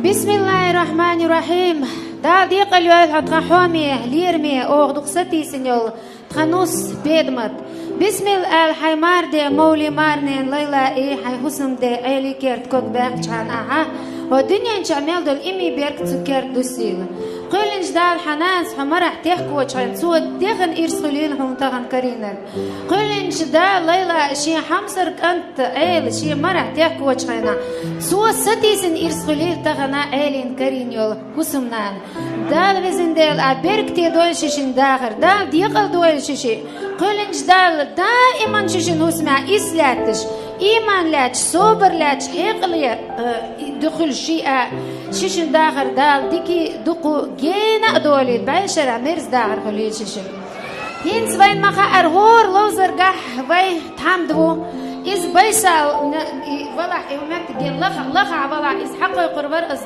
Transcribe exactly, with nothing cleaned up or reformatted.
Бисмиллахир-рахманир-рахим. Дала декъал йойла хьо, тхан хьоме, лераме, оха дукха сатийсина йола тхан нус, Бедмат. Бисмилла аьлла, хьай марде, мовли марнен Лайла, и хьай хӀусамде, Ӏели керта ког баьккхача хана ахьа, хьо дуьнен чу мел долу имий берг цу керта дуссийла. Кхоьллинчу Дала хьан нанас хьо марахь техкочу хьайна, цо дехна ирс хуьлийла хьуна тахана карийнарг. Кхоьллинчу Дала Лайла шен хьамсар кӀант Ӏела шен марахь техкочу хьайна, цо сатийсина ирс хуьлийла тахана Ӏелин карийна йолу хӀусамнана. Дала везан Дела, а беркате дойла шишин дахар, Дала декъал дойла шиши. Кхоьллинчу Дала даиман шишин хӀусамехь ис лаьтташ, ийман лаьтташ, собар лаьтташ, хьекъале, э, и духуьлуш шиъ а, шишин дахар Дала дикий, дукху, гена а долийла, бӀешарахь мерза дахар хуьлийла шишин. ХӀинца вайн ма хаьара, хӀора ловзаргахь вай тхьамда ву. Иза байсал, и валахь, и метте лаха-, лахахь валахь, иза хьакхойкхур вара ас